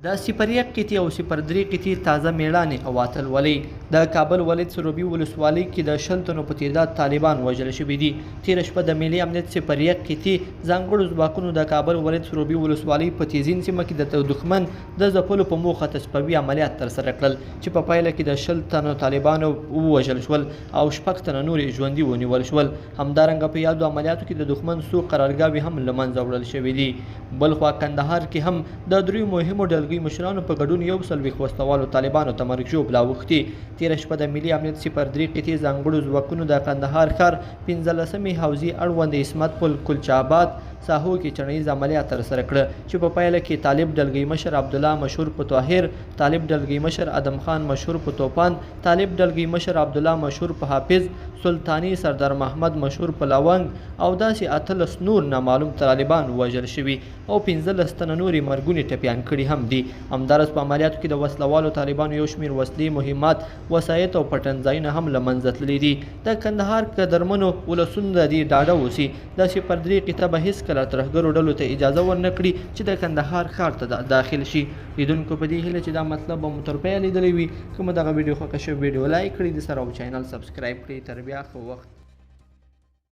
د صفر 1 قطعې او صفر 3 قطعې تازه میړانې او اتلولۍ. د کابل ولایت سروبي ولسوالۍ کې د 20 تنو په تعداد طالبان وژل شوي دي. تېره شپه د ملي امنیت صفر 1 قطعې ځانګړو ځواکونو د کابل ولایت سروبي ولسوالۍ په تیزین سیمه کې د دښمن د ځپلو په موخه تصفوي عملیات ترسره کړل، چې په پایله کې د 20 تنو طالبانو ووژل شول او 6 تنه نور یې ژوندي ونیول شول. همدارنګه په یادو عملیاتو کې د دښمن څو قرارګاوې هم له منځه وړل شوې دي. بلخوا کندهار کې هم د دریو مهمو ډلګۍ مشرانو په ګډون 41 وسلهوالو طالبانو ته مرګ ژوبله اوښتې. تېره شپه د ملي امنیت صفر 3 قطعې ځانګړو ځواکونو د کندهار ښار 15مې حوزې اړوند عصمت پل کلچه آباد ساحو کې چڼیز عملیات ترسره کړه، چې په پایله کې طالب ډلګۍ مشر عبدالله مشهور په طاهر، طالب ډلګۍ مشر ادم خان مشهور په توپان، طالب ډلګۍ مشر عبدالله مشهور په حافظ سلطاني، سردار محمد مشهور په لونګ او داسې 18 نور نامعلوم طالبان وژل شوي او 15 تنه نور یې مرګوني ټپیان کړي هم دي. همداراز په عملیاتو کې د وسلهوالو طالبانو یو شمېر وسلې، مهمات، وسایط او پټنځایونه هم له منځه تللي دي. د کندهار قدرمنو ولسونو د دې ډاډه اوسي، د صفر 3 قطعه به هېڅکله ترهګرو ډلو ته اجازه ورنه کړي چې د کندهار ښار ته داخل شي. لیدونکو په دې هیله چې دا مطلب به مو تر پایه لیدلی وي. که مو دغه ویډیو خوښه شوه، ویډیو لایک کړئ، د سره او چینل سبسکرایب کړئ. تر بیا ښه وخت.